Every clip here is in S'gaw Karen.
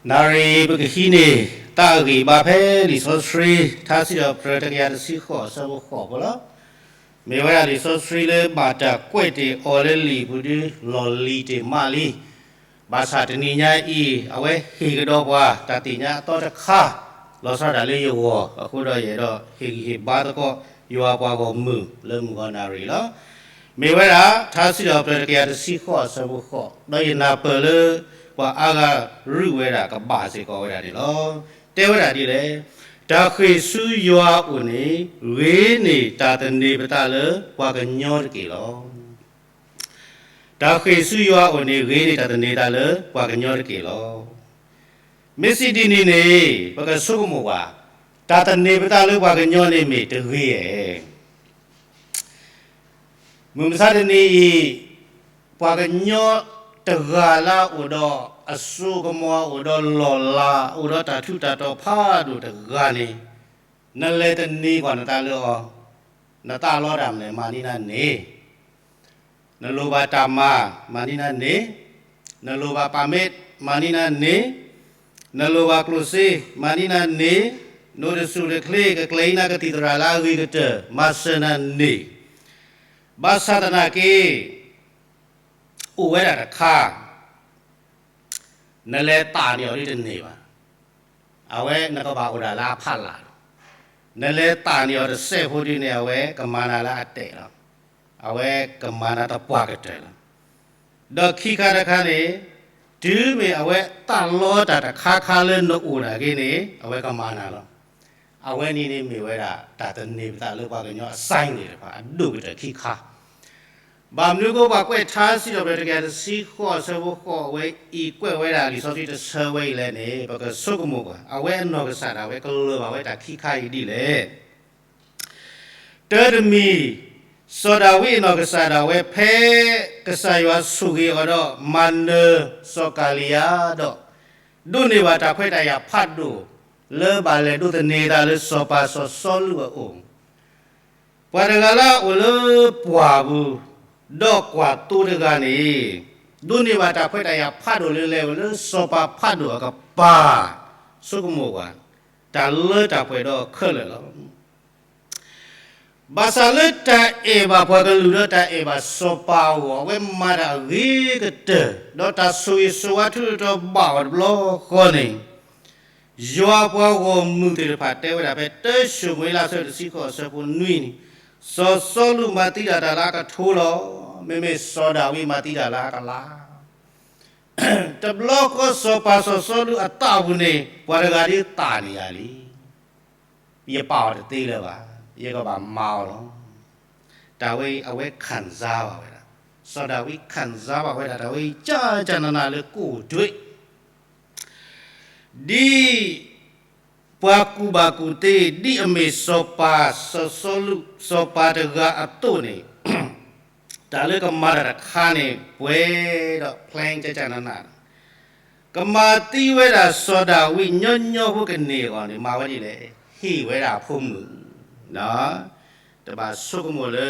နၣ်ရံၣ်ပကဟံးန့ၢ် တၢ်အဂံၢ်အဘါဖဲလံာ်စီဆှံ ထါစံးထီၣ်ပတြၢၤတကယၤတဆံဃိးအဆၢဖိဃိးဖိလီၤ. မ့ၢ်ဝဲဒၣ်လံာ်စီဆှံလၢဘၣ်တၢ်ကွဲးတ့ၢ်အီၤလၢလံာ်ပူၤဒု လီၢ်လံၤတ့ၢ်မးလံ. ဘၣ်ဆၣ်တနံၤညါအံၤ အဝဲဟ့ၣ်ကဒီးပှၤ တၢ်သ့ၣ်ညါအသီတခါ လီၤဆီဒၣ်တၢ်လၢယဂီၢ် အဃိဒီးယအဲၣ်ဒိးဟ့ၣ်ဂံၢ်ဟ့ၣ်ဘါသကိး ယွၤပှၤဂီၢ်မုၢ်လၢမုၢ်ဂီၤနၣ်ရံၣ်လီၤ. မ့ၢ်ဝဲဒၣ် ထါစံးထီၣ်ပတြၢၤတကယၤတဆံဃိးအဆၢဖိဃိး, ဒီးယနၢ်ပၢၢ်လၢ ပှၤအါဂၤရူၢ်ဝဲဒၣ်ကဘၣ်စ့ၢ်ကီးဝဲဒၣ်န့ၣ်လီၤ. တဲဝဲဒၣ်ဒ်လဲၣ်, တၢ်ဃ့ၢ်ဆူယွၤအအိၣ်န့ၣ် ဂ့ၤန့ၢ်တၢ်သန့ၤပသးလၢပှၤကညီတက့ၢ်လီၤ. တၢ်ဃ့ၢ်ဆူယွၤအအိၣ်န့ၣ် ဂ့ၤန့ၢ်တၢ်သန့ၤသးလၢပှၤကညီတက့ၢ်လီၤ. မ့ၢ်စံးဒ်န့ၣ်န့ၣ် ပကဆိကမိၣ်ကွၢ်, တၢ်သန့ၤပသးလၢပှၤကညီန့ၣ်မ့ၢ်တဂ့ၤဧါ. မုၢ်မဆါတနံၤအံၤ ပှၤကညီတဂၤလၢအအိၣ်ဒီးအစိကမီၤ အိၣ်ဒီးလီၢ်လၤ အိၣ်ဒီးတၢ်ထူးတၢ်တီၤဖးဒိၣ်တဂၤန့ၣ်, နလဲၤသန့ၤကွၢ်နသးလၢအီၤ, နသးလီတၢ်မနုၤလဲၣ် မၤန့ၢ်နၤန့ၣ် နလိၣ်ဘၣ်တၢ်မၤ မၤန့ၢ်နၤန့ၣ်, နလိၣ်ဘၣ် permit မၤန့ၢ်နၤန့ၣ်, နလိၣ်ဘၣ်ကျိၣ်စ့ မၤန့ၢ်နၤန့ၣ်, နအိၣ်တဆူၣ်တချ့ ကကျဲၤအံၤနၤကသံၣ်သရၣ်လၢအဂ့ၤကတၢၢ် မၤစၢၤနၤန့ၣ်, ဘၣ်ဆၣ်သနာ်က့ အိၣ်ဝဲဒၣ်တခါ နလဲၤသးန့ၢ်အီၤဒ်တန့ၢ်ဘၣ်. အဝဲနကဘၣ်အိၣ်ဒၣ်လၢအဖီလာ်လီၤ. နလဲၤသးန့ၢ်အီၤတစဲးဖိဒ်န့ၣ် အဝဲကမၤနၤလၢအတဲာ်လီၤ. အဝဲကမၤနၤသပှၢ်ကတၢၢ်လီၤ. ဒီးခံခါတခါန့ၣ် တုၤမ့ၢ်အဝဲသးလီတၢ်တခါခါလၢနအိၣ်ဒၣ်က့ၤန့ၣ် အဝဲကမၤနၤလီၤ. အဝဲန့ၣ်န့ၣ်မ့ၢ်ဝဲဒၣ် တၢ်သန့ၤပသးလၢပှၤကညီအစဲန့ၣ်တဖၣ် အဒိၣ်ကတၢၢ်ခံခါ ဘၣ်မနုၤအဃိ ပှၤကွဲးထါစံးထီၣ်ပတြၢၤတကယၤတဆံဃိးအဆၢဖိဃိး အဝဲအံၤကွဲးဝဲဒၣ်လံာ်စီဆှံတဆၢဝဲအံၤလဲၣ်န့ၣ် ပကဆိကမိၣ်ကွၢ် အဝဲအနီၢ်ကစၢ်ဒၣ်ဝဲကလၢၤဘၣ်ဝဲတၢ်ခံခါအံၤဒ်လဲၣ်. တၢတမံၤ စီၤဒၤဝံးအနီၢ်ကစၢ်ဒၣ်ဝဲဖဲ ကစၢ်ယွၤဆိၣ်ဂ့ၤအီၤဒီး မၤနၢၤစီၤကၤလံယါဒီး ဒိးန့ၢ်ဘၣ်တၢ်ခွဲးတၢ်ယာ်ဖးဒိၣ် လၢဘၣ်လဲၤဒိးသန့ၤသးလၢစီၤပၤစီၤစီလူးအအိၣ် ပှၤတဂၤလၢအအိၣ်လၢပှၢ်ပူၤ ဒီးကွၢ်သိတဂၤန့ၣ် ဒိးန့ၢ်ဘၣ်တၢ်ခွဲးတၢ်ယာ်ဖးဒိၣ်လၢလဲၤဝဲလၢစီၤပၤဖးဒိၣ်အကပၤ ဆိကမိၣ်ကွၢ် တၢ်လၢတၢ်ပှဲၤဒီးခဲလၢာ်လီၤ. ဘၣ်ဆၣ်လၢတၢ်အဲၣ်ဘၣ်ပှၤကလုာ်ဒီးတၢ်အဲၣ်ဘၣ်စီၤပၤအဂီၢ် အဝဲမၤတၢ်အဂ့ၤကတၢၢ် ဒီးတၢ်ဆိၣ်ဂ့ၤဆိၣ်ဝါထုးထီၣ်ဘၣ်အီၤတဘျီဃီန့ၣ် ယွၤပှၤဂီၢ်မုၢ်သ့ၣ်တဖၣ်တဲဝဲဒၣ်ဖဲ တၢၡမူၤအ့လးအဆၢတဆံဃိးအဆၢဖိနွံန့ၣ်, စီၤစီလူးမၤသံဒၣ်တၢ်လၢအကထိလီၤ. မ့မ့ၢ်စီၤဒၤဝံးမၤသံဒၣ်လၢအကလါ. တဘျီဃီစီၤပၤစီၤစီလူးအသးပူၤန့ၣ် ပှၤတဂၤဒ်သးန့ၢ်ယၤလံ ယပာ်အီၤတသ့လၢၤဘၣ်, ယကဘၣ်မၤအီၤလီၤ. တၢ်ဝဲအံၤအဝဲ ခံစား ဘၣ်ဝဲဒၣ်, စီၤဒၤဝံး ခံစား ဘၣ်ဝဲဒၣ် တၢ်ဝဲအံၤ ကၢ်ကၢ်နးနးလၢကိၣ်ဒွဲၣ် ဒ်ပှၤကူၣ်ဘၣ်ကူၣ်သ့ ဒ်အမ့ၢ်စီၤပၤစီၤစီလူး စီၤပၤတဂၤအသိးန့ၣ်, တၢ်လၢကမၤတၢ်တခါန့ၣ် ပှဲၤဒီး plan ကၢ်ကၢ်နးနး ကမၤသံဝဲဒၣ်စီၤဒၤဝံး ညီညီဖိကန့ၢ်အဂီၢ်န့ၣ် မၤဝဲဒ်လဲၣ်, ဟ့ၣ်ဝဲဒၣ်အဖိမုၣ်, တဘၣ်ဆိကမိၣ်လၢ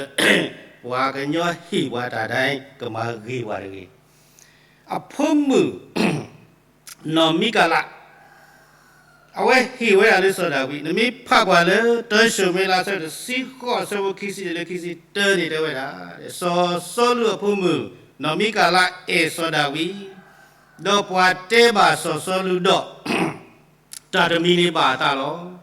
ပှၤကညီဟ့ၣ်ပှၤတၢ်ဒ်အံၤ ကမၤဂ့ၤပှၤတဂ့ၤ. အဖိမုၣ် နီၢ်မံကၤလး အဝဲဟ့ၣ်ဝဲဒၣ်လၢစီၤဒၤဝံး, နမ့ၢ်ဖးကွၢ်လၢ တၢၡမူၤအ့လး အဆၢတဆံဃိး အဆၢဖိခံဆံတုၤလၢခံဆံတၢန့ၣ် တဲဝဲဒၣ်, စီၤစီလူးအဖိမုၣ် နီၢ်မံကၤလး အဲၣ်စီၤဒၤဝံး, ဒီးပှၤတဲဘၣ်စီၤစီလူးဒီး တၢ်တမံၤန့ၣ်ဘၣ်အသးလီၤ.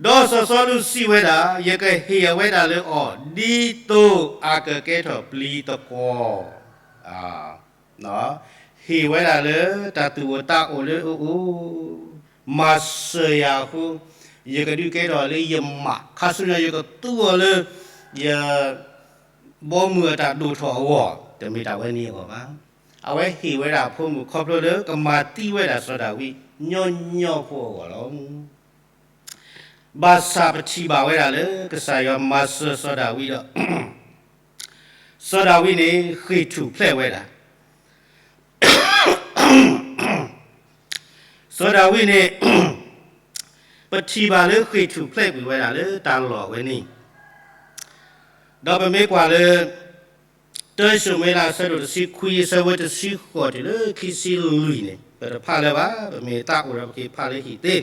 ဒီးစီၤစီလူးစံးဝဲဒၣ်, ယကဟ့ၣ်အဝဲဒၣ်လၢအီၤ ဒ်သိးအကကဲထီၣ်ပျံၤသကွီၤ ဟ့ၣ်ဝဲဒၣ်လၢတၢ်သူၣ်အိၣ်သးအိၣ်လၢအအိၣ်, မၤစၢၤယၤအဃိ, ယကဒုးကဲထီၣ်လၢယမး, ခါဆူညါယကသူအီၤလၢ ယ ဘီမုၢ်အတၢ်ဒိၣ်ထီၣ်အဂီၢ်, တမ့ၢ်တၢ်ဝဲန့ၣ်အဂီၢ်ဘၣ်. အဝဲဟ့ၣ်ဝဲဒၣ်အဖိမုၣ် ခီဖျိလၢကမၤသံဝဲဒၣ်စီၤဒၤဝံး ညီညီဖိအဂီၢ်လီၤ. ဘၣ်ဆၣ်ပထံၣ်ဘၣ်ဝဲဒၣ်လၢ ကစၢ်ယွၤမၤစၢၤစီၤဒၤဝံးဒီး စီၤဒၤဝံးန့ၣ် ဃ့ၢ်ထူၣ်ဖျဲးဝဲဒၣ် စီၤဒၤဝံးန့ၣ် ပထံၣ်ဘၣ်လၢဃ့ၢ်ထူၣ်ဖျဲးကွံာ်ဝဲဒၣ်လၢတၢ်လီၢ်ဝဲန့ၣ်, ဒီးပမ့ၢ်ကွၢ်လၢ တၢၡမူၤအ့လး အဆၢဒိၣ်တဆံခွံ အဆၢဖိတဆံဃိးတုၤလၢခံဆံလွံၢ်န့ၣ်, ပတဖးလၢၤဘၣ်, ပမ့ၢ်တၢ်အိၣ်ဒီးပက့ၤဖးလၢဟံၣ်သ့,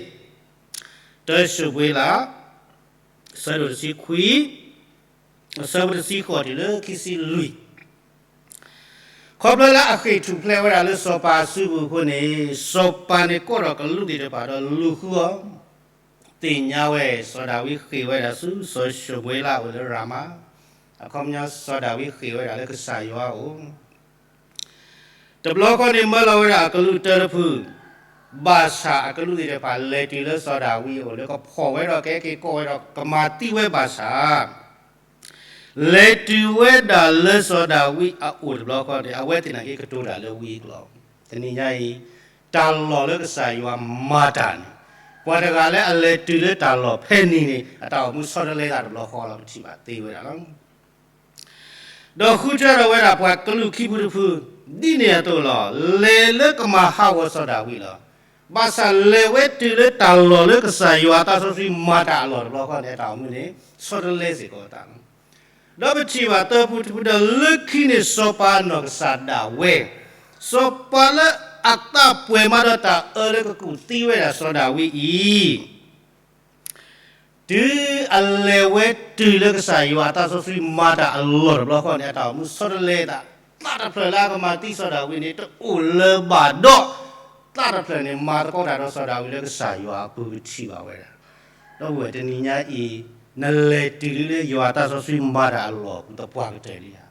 တၢၡမူၤအ့လး အဆၢဒိၣ်တဆံခွံ, အဆၢဖိတဆံဃိးတုၤလၢခံဆံလွံၢ်. ခီဖျိလၢအဃ့ၢ်ထူၣ်ဖျဲးဝဲဒၣ်လၢစီၤပၤအစုပူၤအဃိန့ၣ်, စီၤပၤန့ၣ်ကိးထီၣ်ကလူးသ့ၣ်တဖၣ်ဒီးလူၤဃုအီၤ, သ့ၣ်ညါဝဲ စီၤဒၤဝံးဃ့ၢ်ဝဲဒၣ်ဆူစီၤၡမူၤအ့လးအအိၣ်လၢရၤမၤ, အခီပညီစီၤဒၤဝံးဃ့ၢ်ဝဲဒၣ်လၢကစၢ်ယွၤအအိၣ် တဘျီဃီန့ၣ် မၢလီၤဝဲဒၣ်အကလူးတၢတဖု, ဘၣ်ဆၣ်အကလူးသ့ၣ်တဖၣ်လဲၤတုၤလၢစီၤဒၤဝံးအအိၣ်လၢကဖီၣ်ဝဲဒီးကဟဲက့ၤကိးဝဲဒီးကမၤသံဝဲဘၣ်ဆၣ်, လဲၤတုၤဝဲဒၣ်လၢစီၤဒၤဝံးအအိၣ်တဘျီဃီန့ၣ် အဝဲသ့ၣ်နာ်က့ကတိၤတၢ်လၢဝံအကျိာ်, တနံၤညါအံၤ, တၢ်လီၢ်လၢကစၢ်ယွၤမၤတၢ်န့ၣ်, ပှၤတဂၤလၢအလဲၤတုၤလၢတၢ်လီၢ်ဖဲန့ၣ်န့ၣ် အတၢ်အိၣ်မူဆီတလဲသးတဘျီဃီလီၤ ပထံၣ်ဘၣ်သ့ဝဲဒၣ်လီၤ. ဒီးဃုထၢထီၣ်ဝဲဒၣ်ပှၤကလူးခံဖုတဖု, ဒ်န့ၣ်အသိးလီၤ. လဲၤလၢကမၤဟးဂီၤစီၤဒၤဝံးလီၤ. ဘၣ်ဆၣ်လဲၤဝဲတုၤလၢတၢ်လီၢ်လၢကစၢ်ယွၤအသးစီဆှံမၤတၢ်အလီၢ်တဘျီဃီန့ၣ် အတၢ်အိၣ်မူန့ၣ် ဆီတလဲစ့ၢ်ကီးအသးလီၤ. ဒီးပထံၣ်ဘၣ်သၢဖုတဖုဒီးလၢခံန့ၣ် စီၤပၤအနီၢ်ကစၢ်ဒၣ်ဝဲ, စီၤပၤလၢအသးပှဲၤမးဒီးတၢ်အၢလၢကကူၣ်သံဝဲဒၣ်စီၤဒၤဝံးအံၤ တုၤအလဲၤဝဲတုၤလၢကစၢ်ယွၤအသးစီဆှံမၤတၢ်အလီၢ်တဘျီဃီန့ၣ် အတၢ်အိၣ်မူဆီတလဲသး, သးတဖျၢၣ်လၢအကမၤသံစီၤဒၤဝံးန့ၣ် တအိၣ်လၢၤဘၣ်ဒီး သးတဖျၢၣ်န့ၣ် မၤသကိးတၢ်ဒီးစီၤဒၤဝံးလၢကစၢ်ယွၤအပူၤကထံၣ်ဘၣ်ဝဲဒၣ်. ဒီပုၢ်ဝဲၢ်တနံၤညါအံၤ, နလဲၤတုၤလၢယွၤအသးစီဆှံမၤတၢ်အလီၢ်ပူၤသပှၢ်ကတၢၢ်လံဧါ.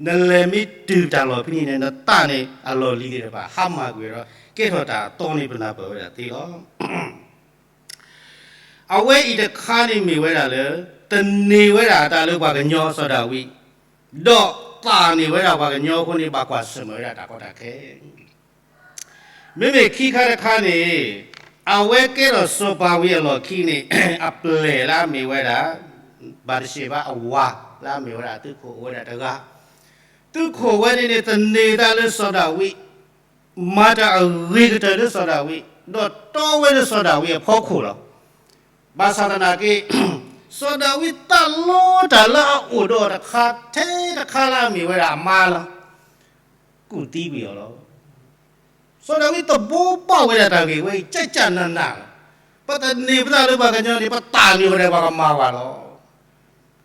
နလဲၤမ့ၢ်တုၤတၢ်လီၢ်ဖဲန့ၣ်န့ၣ် နသးန့ၣ်အလီၢ်လံၤသ့ၣ်တဖၣ် ဟါမၢ်ကွံာ်ဒီး ကဲထီၣ်တၢ်အသီန့ၣ် ပနၢ်ပၢၢ်ဝဲဒၣ်သ့လီၤ. အဝဲအံၤတခါန့ၣ်မ့ၢ်ဝဲဒၣ်လၢ သန့ၤဝဲဒၣ်အသးလၢပှၤကညီစီၤဒၤဝံး, ဒီးသးန့ၢ်ဝဲဒၣ်ပှၤကညီအဃိန့ၣ် ဘၣ်ကွၢ်ဆၢၣ်မဲာ်ဝဲဒၣ်တၢ်ကီတၢ်ခဲ မ့မ့ၢ်ခံခါတခါန့ၣ်, အဝဲကဲထီၣ်စီၤပၤဝံၤအလီၢ်ခံန့ၣ် အပျဲၢ်လၢအမ့ၢ်ဝဲဒၣ် ဘၤတရှ့ဘါအဝၤလၢအမ့ၢ်ဝဲဒၣ်အသုးခိၣ်အိၣ်ဝဲဒၣ်တဂၤ, သုးခိၣ်ဝဲန့ၣ်န့ၣ် သန့ၤသးလၢစီၤဒၤဝံး, မၤတၢ်အဂ့ၤကတၢၢ်လၢစီၤဒၤဝံး, ဒီးတီဝဲလၢစီၤဒၤဝံးအဖီခိၣ်လီၤ. ဘၣ်ဆၣ်သနာ်က့ စီၤဒၤဝံးသးလီတၢ်လၢအအိၣ်ဒီးတခါထဲတခါလၢအမ့ၢ်ဝဲဒၣ်အမါလီၤ. ကူၣ်သံကွံာ်အီၤလီၤ. စီၤဒၤဝံးသဘိပၣ်ဝဲဒၣ်တၢ်ဂ့ၢ်ဝဲအံၤ ကၠၢ်ကၠၢ်နးနးလီၤ. ပသန့ၤပသးလၢပှၤကညီန့ၣ် ပသးန့ၢ်ဝဲဒၣ်ပှၤကမၤဝဲလီၤ.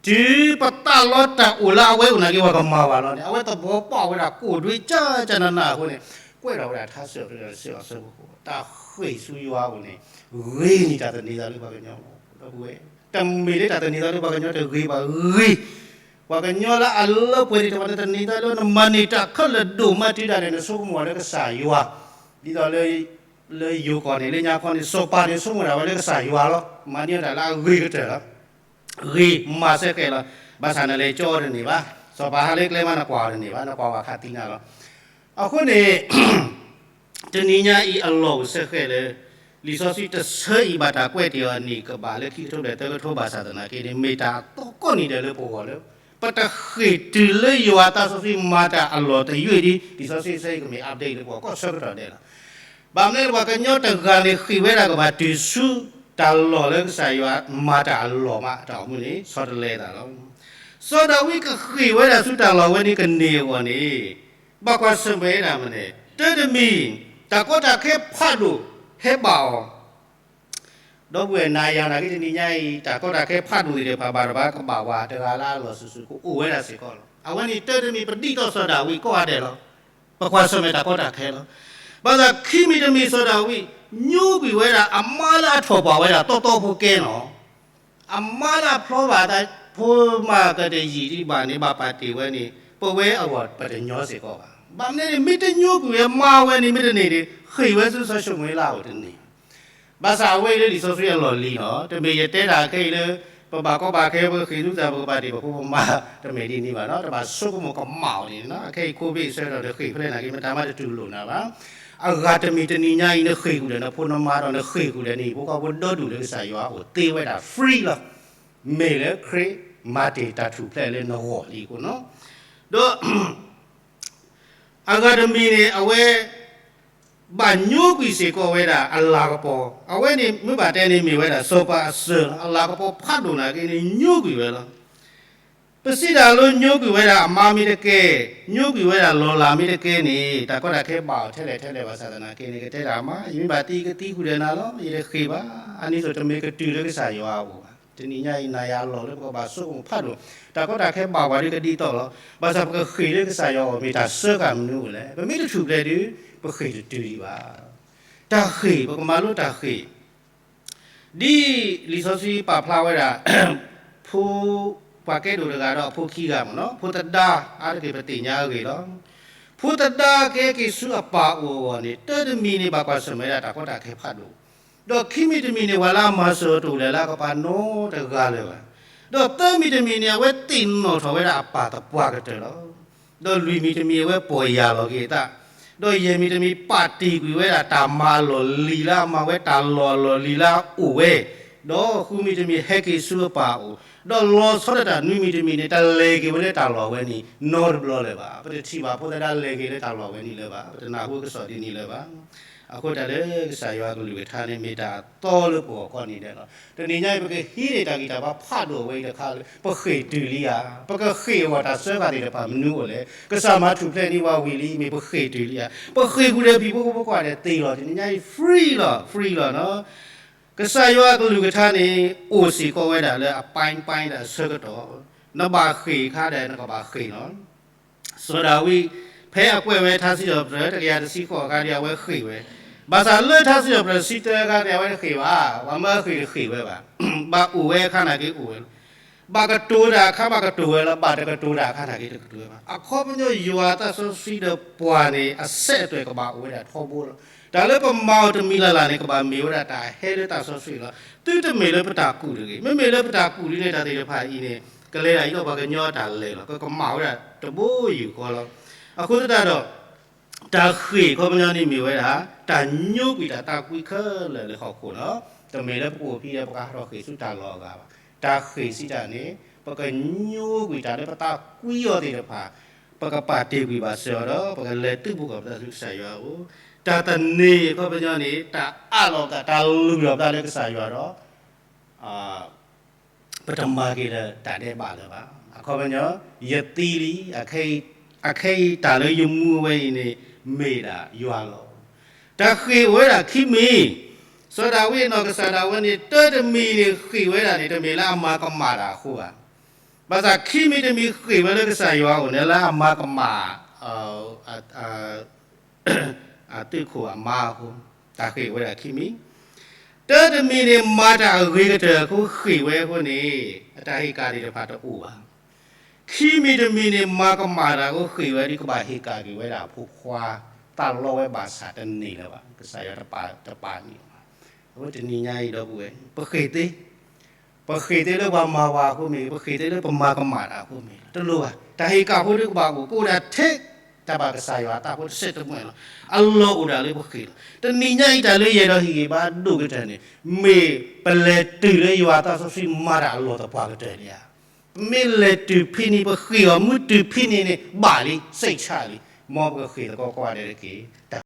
တုၤပသးလီတၢ်အိၣ်လၢအဝဲအိၣ်နာ်က့ပှၤကမၤဝဲလီၤန့ၣ် အဝဲသဘိပၣ်ဝဲဒၣ်ကိၣ်ဒွံကၠၢ်ကၠၢ်နးနးအဃိန့ၣ် ကွဲးထီၣ်ဝဲဒၣ်ထါစၢၣ်ဖဲလၢစ့ၢ်အီၤစၢဖိဃိ တၢ်ဃ့ၢ်ဆူယွၤအအိၣ်န့ၣ် ဂ့ၤန့ၢ်တၢ်သန့ၤသးလၢပှၤကညီလီၤ. ဒီပုၢ်ဝဲၢ်, တမ့ၢ်လၢတၢ်သန့ၤသးလၢပှၤကညီတဂ့ၤဘၣ်ဂ့ၤ ပှၤကညီလၢအလၢပှဲၤသ့ၣ်တဖၣ်န့ၣ် သန့ၤသးလၢနမၤန့ၢ်တၢ်ခဲလၢာ်ဒိၣ်မးတုၤဒၣ်လဲာ်န့ၣ် နဆိကမိၣ်လၢကစၢ်ယွၤ, ဒ်သိးလၢ လၢယိၤကီၢ်န့ၣ် လၢညါခီန့ၣ် စီၤပၤန့ၣ်ဆိကမိၣ်ဒၣ်ဝဲလၢကစၢ်ယွၤလီၤ. မၤန့ၢ်တၢ်လၢအဂ့ၤကတၢၢ်လီၤ. ဂ့ၤမၤစ့ၢ်ကီးလီၤ. ဘၣ်ဆၣ်နလဲၤကၠီအီၤတန့ၢ်ဘၣ်. စီၤပၤဟးလၢကျဲမးနကွၢ်အီၤတန့ၢ်ဘၣ်, နကွၢ်ဝဲခးသံနၤလီၤ. အဃိန့ၣ် တနံၤညါအံၤအလီၢ်အိၣ်စ့ၢ်ကီးလၢ လံာ်စီဆှံတဆၢအံၤဘၣ်တၢ်ကွဲးတ့ၢ်အီၤန့ၣ်ကဘၣ်လၢခံကထိဘျဲၣ်သၢကထိဘၣ်ဆၣ်သနာ်က့န့ၣ် မ့ၢ်တၢ်အသီကိးနံၤဒဲးလၢပဂီၢ်လၢ ပတဃ့ၢ်တုၤလၢယွၤသးစီဆှံမၤတၢ်အလီၢ်တယုၢ်ဒ် လံာ်စီဆှံအဆၢအံၤကမ့ၢ် update လၢပဂီၢ်ကီၢ်ဆၢကတီၢ်ဒဲးလီၤ. ဘၣ်မနုၤလၢပှၤကညီတဂၤန့ၣ်ဃ့ၢ်ဝဲဒၣ်ကဘၣ်တုၤဆူတၢ်လီၢ်လၢကစၢ်ယွၤမၤတၢ်အလီၢ်မး အတၢ်အိၣ်မူန့ၣ် ဆီတလဲသးလီၤ. စီၤဒၤဝံးကဃ့ၢ်ဝဲဒၣ်ဆူတၢ်လီၢ်ဝဲန့ၣ်ကန့ၢ်အဂီၢ်န့ၣ် ဘၣ်ကွၢ်ဆၢၣ်မဲာ်ဝဲဒၣ်မနုၤလဲၣ်, တၢ်တမံၤ တၢ်ကီတၢ်ခဲဖးဒိၣ်ဟဲဘၣ်အီၤ ဒီပုၢ်ဝဲၢ်နၤယၤနာ်က့တနံၤညါအံၤ တၢ်ကီတၢ်ခဲဖးဒိၣ်သ့ၣ်တဖၣ်ဘၣ်တဘၣ်ကဘၣ်ဝဲတဂၤလၢအလီၢ်စုာ်စုာ်ကအိၣ်ဝဲဒၣ်စ့ၢ်ကီးလီၤ. အဝဲန့ၣ်တၢ်တမံၤပဒ်သိးစီၤဒၤဝံးကိးဂၤဒဲးလီၤ. ပကွၢ်ဆၢၣ်မဲာ်တၢ်ကီတၢ်ခဲလီၤ. ဘၣ်ဆၣ်ခံမံၤတမံၤစီၤဒၤဝံး ညိကွံာ်ဝဲဒၣ်အမါလၢအထီၣ်ပှၢ်ဝဲဒၣ်တီတီဖိကဲနီၤ အမါလၢအဖျီဘၣ်အသး ဖိမါကတယံာ်ဒံးဘၣ်န့ၣ် ဘၣ်ပာ်တ့ၢ်ဝဲန့ၣ် ပဝဲအဂီၢ်ပတညီစ့ၢ်ကီးဘၣ်. ဘၣ်မနုၤန့ၣ် မ့ၢ်တညိကွံာ်ဝဲမါဝဲန့ၣ် မ့ၢ်တန့ၢ်န့ၣ် ဃ့ၢ်ဝဲဆူစီၤၡမူၤအ့လးအအိၣ်တန့ၢ် ဘၣ်ဆၣ်အဝဲအံၤလၢလံာ်စီဆှံအလီၢ်လံၤနီၤ တမ့ၢ်ယတဲတၢ်ခဲအံၤလၢ ပဘၣ်ကီဘၣ်ခဲပဃ့ၢ်သုသးပကဘၣ်တ့ၢ်ပဖိပမါ တမ့ၢ်ဒ်န့ၣ်ဘၣ်နီၤ တဘၣ်ဆိကမိၣ်ကမၣ်အီၤန့ၣ်နီၤ အခဲအံၤ COVID အဆၢကတီၢ်တဃ့ၢ်ဖဲလဲၣ်နာ်က့ မတၤမးတတူၢ်လိာ်နၤဘၣ်. အဂၤတမံၤတနံၤညါအံၤ နဃ့ၢ်ဃုာ်ဒီးနဖိနမါဒီးနဃ့ၢ်ဃုာ်ဒီးနဟံၣ်ဖိဃီဖိဒီဒူၣ်လၢကစၢ်ယွၤအအိၣ်သ့ဝဲဒၣ် free လီၤ. မ့ၢ်လၢခရံာ်မၤတ့ၢ်တၢ်ထူၣ်ဖျဲးလၢနဂီၢ်လံအဃိနီၤ ဒီး အဂၤတမံၤန့ၣ် အဝဲ ဘၣ်ညိကွံာ်စ့ၢ်ကီးဝဲဒၣ်အလၤကပီၤ အဝဲန့ၣ်မ့ၢ်ဘၣ်တဲန့ၣ်မ့ၢ်ဝဲဒၣ်စီၤပၤအစၢၤလီၤ. အလၤကပီၤဖးဒိၣ်နာ်က့န့ၣ် ညိကွံာ်ဝဲလီၤ. ပစံးတၢ်လၢညိကွံာ်ဝဲဒၣ်အမါမ့ၢ်တကဲ, ညိကွံာ်ဝဲဒၣ်လီၤလးမ့ၢ်တကဲန့ၣ် တၢ်ကီတၢ်ခဲဘၣ်အီၤထဲလဲၣ်ထဲလဲၣ်ဘၣ်ဆၣ်သနာ်က့န့ၣ် ကတဲဒၣ်အမါ ယမ့ၢ်ဘၣ်သံကသံဃုာ်ဒီးနၤလီၤ, ယတဃ့ဘၣ်. အန့ၣ်သိးတမ့ၢ်ကတုၤလၢကစၢ်ယွၤအအိၣ်ဘၣ်. တနံၤညါအံၤ နၤယၤအလီၢ်လၢပကဘၣ်ဆိကမိၣ်ဖးဒိၣ်, တၢ်ကီတၢ်ခဲဘၣ်ပှၤဒ်ကဒ်သိးလီၤ. ဘၣ်ဆၣ်ပကဃ့ၢ်လၢကစၢ်ယွၤအအိၣ် မ့ၢ်တၢ်စၢဃာ်မနုၤအိၣ်လဲၣ်. ပမ့ၢ်တထူၣ်ဖျဲးဒီး ပဃ့ၢ်တတုၤဒံးဘၣ်. တၢ်ဃ့ၢ် ပကမၤလိတၢ်ဃ့ၢ် ဒ်လံာ်စီဆှံပာ်ဖျါဝဲဒၣ် ဖိ ပှၤကဲဒိၣ်တဂၤဒီးအဖိခံဂၤမ့ၢ်နီၤ, ဖိသဒါ အါတက့ၢ်ပသ့ၣ်ညါအဂ့ၢ်လီၤ. ဖိသဒါကဟဲက့ၤဆူအပၢ်အိၣ်အဂီၢ်န့ၣ် တၢ်တမံၤန့ၣ် ဘၣ်ကွၢ်ဆၢၣ်မဲာ်ဝဲဒၣ်တၢ်ကီတၢ်ခဲဖးဒိၣ်, ဒီးခံမံၤတမံၤန့ၣ် ပှၤလၢအမၤစၢၤအီၤတအိၣ်လၢၤလၢအကပၤနီတဂၤလၢၤဘၣ်. ဒီးသၢမံၤတမံၤန့ၣ် အဝဲသ့ၣ်နီၣ်ထီၣ်ဝဲဒၣ်အပၢ်သပှၢ်ကတၢၢ်လီၤ. ဒီးလွံၢ်မံၤတမံၤအဝဲပီၢ်ယၢ်လီၤက့ၤအသး, ဒီးယဲၢ်မံၤတမံၤပာ်တ့ၢ်ကွံာ်ဝဲဒၣ်တၢ်မၤအလီၢ်လံၤလၢအမၤဝဲ တၢ်လီၢ်အလီၢ်လံၤလၢအအိၣ်ဝဲ, ဒီးဃုမံၤတမံၤဟဲက့ၤဆူအပၢ်အအိၣ်, ဒီးလီၤဆီဒၣ်တၢ်နွံမံၤတမံၤန့ၣ် တလဲၤက့ၤဝဲလၢတၢ်လီၢ်ဝဲန့ၣ် နီတဘျီလၢၤဘၣ်. ပတထံၣ်ဘၣ်ဖိသဒါလဲၤက့ၤလၢတၢ်လီၢ်ဝဲန့ၣ်လၢၤဘၣ်, ပတနၢ်ဟူကစီၣ်ဒ်န့ၣ်လၢၤဘၣ်. အဃိတၢ်လၢကစၢ်ယွၤကလုၢ်ကထါန့ၣ် မ့ၢ်တၢ်အသီလၢပဂီၢ်ကိးနံၤဒဲးလီၤ. တနံၤညါအံၤ ပကဟံးန့ၢ်တၢ်ဂံၢ်တၢ်ဘါဖးဒိၣ်ဝဲအံၤတခါလၢ ပဃ့ၢ်တုၤလံဧါ, ပကဃ့ၢ်အဂီၢ်တၢ်စၢဃာ်သ့ၣ်တဖၣ်မနုၤအိၣ်လဲၣ်. ကစၢ်မၤထူၣ်ဖျဲးန့ၢ်ပှၤဝံၤလံ မ့ၢ်ပဃ့ၢ်တုၤလံဧါ. ပဃ့ၢ်ဃုာ်ဒီးပဟံၣ်ဖိဃီဖိကိးဂၤဒဲးသ့လီၤ. တနံၤညါအံၤ free လီၤ, free လီၤနီၤ. ကစၢ်ယွၤအကလုၢ်ကထါန့ၣ် အိၣ်စ့ၢ်ကီးဝဲဒၣ်လၢအပိုင်းပိုင်းဒၣ်အဆၢကတီၢ်, နဘၣ်ဃ့ၢ်အခါဒီးနကဘၣ်ဃ့ၢ်လီၤ. စီၤဒၤဝံး ဖဲအကွဲးဝဲထါစံးထီၣ်ပတြၢၤ တကယၤတဆံဃိးအခါန့ၣ် အဝဲဃ့ၢ်ဝဲ, ဘၣ်ဆၣ်လၢထါစံးထီၣ်ပတြၢၤတဆံတၢအခါန့ၣ် အဝဲတဃ့ၢ်ဘၣ်, ပှၤမၢဃ့ၢ်တဃ့ၢ်ဝဲဘၣ်, ဘၣ်အိၣ်ဝဲအခါနာ်က့အိၣ်ဝဲလီၤ. ဘၣ်ကတိၤတၢ်အခါဘၣ်ကတိၤဝဲလီၤ, ဘၣ်တကတိၤတၢ်အခါနာ်က့တကတိၤဝဲဘၣ်. အခီပညီယွၤသးစီဆှံဒီးပှၤန့ၣ် အဆက်အသွယ်ကဘၣ်အိၣ်ဝဲဒၣ်ထီဘိလီၤ. တၢ်လၢပမၤအီၤတမံၤလၢ်လၢ်န့ၣ် ကဘၣ်မ့ၢ်ဝဲဒၣ်တၢ်ဟဲလၢသးစီဆှံလီၤ. သုတမ့ၢ်လၢပတၢ်ကူၣ်တဂ့ၤ, မ့မ့ၢ်လၢပတၢ်ကူၣ်လံန့ၣ် တၢ်သ့ၣ်တဖၣ်အံၤန့ၣ် ကလဲၤဒၣ်အံၤဒီးပှၤကညီတၢ်လဲၤလီၤ, ကကမၣ်ဝဲဒၣ်တဘိယူၢ်ဃီလီၤ. အဃိသတးဒီး တၢ်ဃ့ၢ်အခီပညီန့ၣ်မ့ၢ်ဝဲဒၣ် တၢ်ညိကွံာ်တၢ်သးကွံခဲလၢာ်လၢဟီၣ်ခိၣ်လီၤ. တမ့ၢ်လၢပကအိၣ်ဖဲဒီး ပကဟးထီၣ်ဃ့ၢ်ဆူတၢ်လီၢ်အဂၤဘၣ်. တၢ်ဃ့ၢ်စံးတၢ်န့ၣ် ပကညိကွံာ်တၢ်လၢပသးကွံအီၤသ့ၣ်တဖၣ်, ပကပာ်တ့ၢ်ကွံာ်ဘၣ်စၢၤအီၤဒီး ပကလဲၤသုးဘူးကီၢ်ပသးဆူကစၢ်ယွၤအအိၣ်. တၢ်သန့ၤအခီပညီန့ၣ် တၢ်အးလီၤကး တၢ်လုၢ်လီၤပသးလၢကစၢ်ယွၤဒီး ပတမၤက့ၤလၢတၢ်ဒဲးဘးလၢၤဘၣ်. အခီပညီ ယသံလံ, အခဲအံၤတၢ်လၢယမူဝဲအံၤန့ၣ် မ့ၢ်ဒၣ်ယွၤလီၤ. တၢ်ဃ့ၢ်အိၣ်ဝဲဒၣ်ခံမံၤ, စီၤဒၤဝံးအနီၢ်ကစၢ်ဒၣ်ဝဲန့ၣ် တၢတမံၤန့ၣ်ဃ့ၢ်ဝဲဒၣ်န့ၣ် တမ့ၢ်လၢအမၤကမၣ်တၢ်အဃိဘၣ်. ဘၣ်ဆၣ်ခံမံၤတမံၤဃ့ၢ်ဝဲလၢကစၢ်ယွၤအအိၣ်န့ၣ် လၢအမၤကမၣ် အသုးခိၣ်အမါအဃိ, တၢ်ဃ့ၢ်ဝဲဒၣ်ခံမံၤ, တၢတမံၤန့ၣ် မၤတၢ်အဂ့ၤကတၢၢ်အဃိဃ့ၢ်ဝဲအဃိန့ၣ် အတၢ်ဟ့ၣ်ကၣ်သ့ၣ်တဖၣ်တအိၣ်ဘၣ်. ခံမံၤတမံၤန့ၣ် မၤကမၣ်တၢ်အဃိဃ့ၢ်ဝဲဒီး ကဘၣ်ဟ့ၣ်ကၣ်က့ၤဝဲဒၣ်အဖိခွါ သးလီဝဲဘၣ်ဆၣ်တန့ၢ်လၢၤဘၣ်. ကစၢ်ယွၤတပာ်န့ၢ်ဘၣ်. အဝဲတနံၤညါအံၤဒီပုၢ်ဝဲၢ် ပဃ့ၢ်သ့ ပဃ့ၢ်သ့လၢပှၤမၤဝၤအဃိမ့ၢ်ဂ့ၤ, ပဃ့ၢ်သ့လၢပမၤကမၣ်တၢ်အဃိမ့ၢ်ဂ့ၤ, တလိၣ်ဘၣ်. တၢ်ဟ့ၣ်ကၣ်ဖိဒုကဘၣ်အိၣ်, ကအိၣ်ဒၣ်ထဲ တၢ်ဘၣ်ကစၢ်ယွၤအသးဖိတစဲးတမှဲာ်လီၤ. အလီၢ်အိၣ်ဒၣ်လၢပဃ့ၢ်လီၤ. တနံၤညါအံၤတၢ်လၢယအဲၣ်ဒိးဟ့ၣ်ဂံၢ်ဘါဒိၣ်ကတၢၢ်န့ၣ် မ့ၢ်ပလဲၤတုၤလၢယွၤအသးစီဆှံမၤတၢ်အလီၢ်သပှၢ်ကတၢၢ်လံဧါ. ပမ့ၢ်လဲၤတုၤဖဲန့ၣ် ပဃ့ၢ်အီၤမုၢ်တုၤဖဲန့ၣ်န့ၣ် ဘၣ်လံ စိတ်ချလံ. မ်ပကဃ့ၢ်သကိးကိးဂၤဒဲးတက့ၢ်.